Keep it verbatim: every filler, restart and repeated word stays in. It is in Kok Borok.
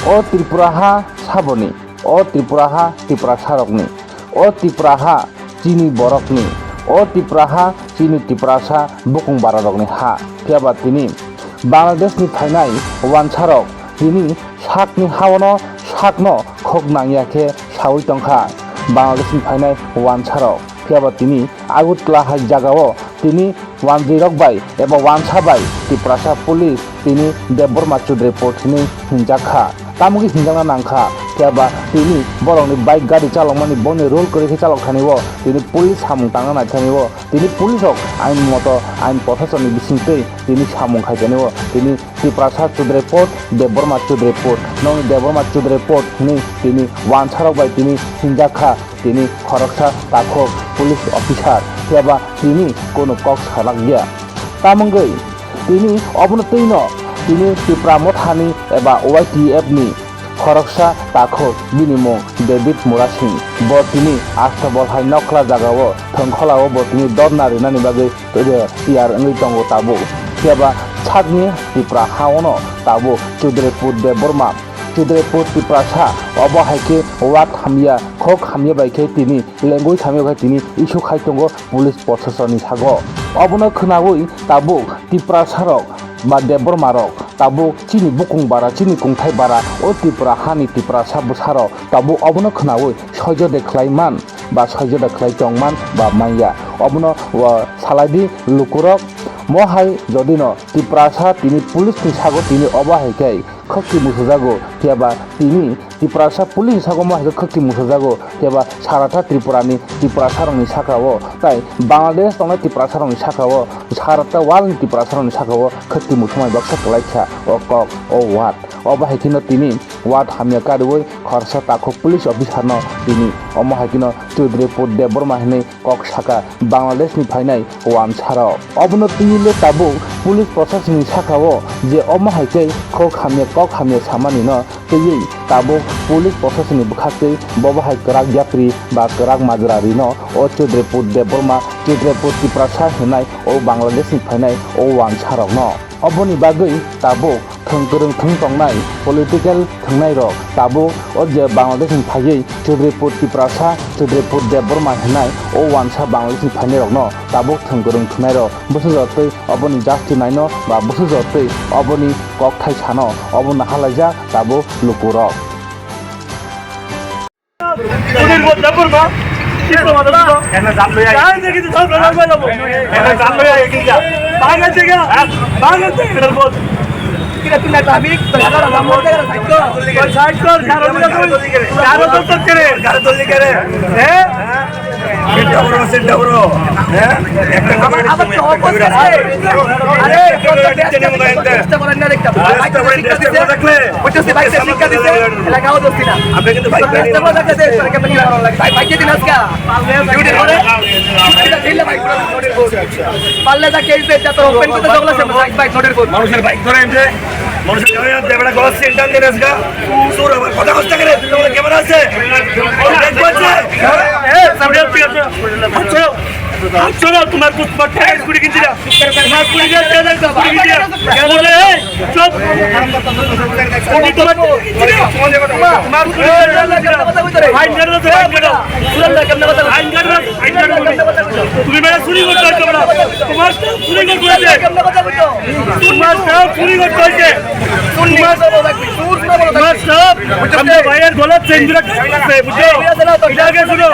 O Tripura ha saboni, o Tripura ha Tiprasarokni, o Tripura ha chini borokni, o Tripura ha chini Tiprasa bukung bararokni ha. Phiya ba tini Bangladeshni phainai wansarok tini sakni haono sakno khok nangya khe saui tongkha Bangladeshni phainai wansarok. Phiya ba tini Agartala hai jagao tini wanjwirok bai eba wansa bai Tiprasa police tini Debbarma Chudripur hinwi hinjak kha. Tamo khe hinjakna nang kha, phiya ba tini borokni bike gari chalokmani boni rule kwrwi khe chalok thani o, tini police samung tangna nai thani o, tini police rok ain moto ain proshasonni bisingtwi tini samung khai thani o, tini Tiprasa Chudripur, Debbarma Chudripur, nokni Debbarma Chudripur hinwi tini wansarok bai tini hinjak kha. Tini khoroksa takhuk police officer, phiya ba tini kunu kok salak ya. Tamungwi tini obono twino tini Tipra Mothani eba Y T F ni khoroksa takhuk, bini mung David Murasing. Bo tini Astabol hai nokla jagao thwngkholao bo tini dorna rinani bagwi tiyar wngwi tongo tabuk. Phiya ba sakni Tipra haono tabuk Chudripur Debbarma Chudripur Tiprasa, obo hai khe ward hamya, khok hamya bai khe tini lengwi samya khe tini issue khai tongo police proshasonni sago. Obono khwnaui tabuk Tiprasarok ba Debbarmarok tabuk chini bukung bara, chini kungthai bara, o Tripura hani Tiprasa bwsarok tabuk obono khwnaui soijo de khlai man ba soijo de khlai tong man ba manya. Obono, o, salai di lukurok, mo hai jodino Tiprasa tini police ni sago tini obo hai khe khwkti musujago, phiya ba tini Tiprasa police ni sago mo hai khe khwkti musujago, phiya ba sarata Tripura ni Tiprasa rok ni saka o, tai Bangladesh tongnai Tiprasa rok ni saka o, sarata world ni Tiprasa rok ni saka o khwkti musumai baksa kwlai kha o kok o ward. Obo hai kheno tini ward hamya kariui khoroksa takhuk police officer no tini omo hai kheno Chudripur Debbarma hinwi kok saka Bangladesh ni phainai wansarok. Obono twi le tabuk police proshasonni saka o je omo hai khe khok hamya kok hamya samani no twiwi tabuk police proshasonni bwkhaktwi bobo hai kwrak yapri ba kwrak majra rino o Chudripur Debbarma, Chudripur Tiprasa hinai o Bangladesh ni phainai o wansarok no. Oboni bagwi tabuk thwng kwrwng thwng tongnai political thwngnairok tabuk o je Bangladesh ni phaiwi Chudripur Tiprasa, Chudripur Debbarma hinai o wansa Bangladesh ni phainairokno tabuk thwng kwrwng thwngnairok bwsajotwi oboni justice naino ba bwsajotwi oboni kokthai sano obo nahalaijak tabuk lukurok. Chudripur Debbarma, Tipra Motha Sangha. এনে জান লইয়া। জান দেখি তো সব জান লইয়া যাবো। এনে জান লইয়া এগিয়ে যা। ভাঙা জায়গা, ভাঙা জায়গা। কিরে তুমি একটা হাবি, তো জানো না, আমার জায়গা সাইড কর। সাইড কর, কারো দিকে তুই, কারো তো তো করে। কারো তো করে। হ্যাঁ? সিট ডাবরো, সিট ডাবরো। হ্যাঁ? একটা আবার, আবার তো অপোজ আছে। আরে, চেষ্টা করেন না দেখতাম। চেষ্টা করেন, চেষ্টা করেন। বুঝতেছি, ভাই, সে শিক্ষা দিছে, এলাকাও দোষী না। আপনি কিন্তু ভাই, ভাই, চেষ্টা করে দেখতেছে, তারা কেমন কি ভালো লাগে। ভাই, ভাই, যেদিন আজকে, ডিউটি করে, ছুটিটা দিলে ভাই, নোটের বোর্ড। পারলে তা কেস দেয়, যত ওপেন করতে জগলা সে ভাই, ভাই, নোটের বোর্ড। মানুষের বাইক ধরে এনছে, মানুষের গাড়ি আর দেবড়া গলার সেন্টার দিয়ে আজকে, সুর আবার কথা কষ্ট করে, তুই আমাদের ক্যামেরা আছে? দেখবো আছে? এ, সামনে ঠিক আছে। আচ্ছা। আচ্ছা, তোমার কুকুর ঠেকাই কুড়ি কিনছি না। তোমার কুড়ি হাজার টাকা কুড়ি কিনছি না। কেন রে? এই, চুপ। তুমি তোমার, তোমার কুড়ি হাজার টাকা কিনছি না। আইন কানুন আছে, আইন কানুন। আইন কানুন আছে, আইন কানুন। তুমি বেটা চুরি করতে হচ্ছে আমরা। তোমার চুরি করতে হচ্ছে। তোমার চুরি করতে হচ্ছে। তোমার, তোমার সব, আমার ভাইয়ের গলার চেইন গুলো কাটছে, বুঝছো? এটা আগে শুনো।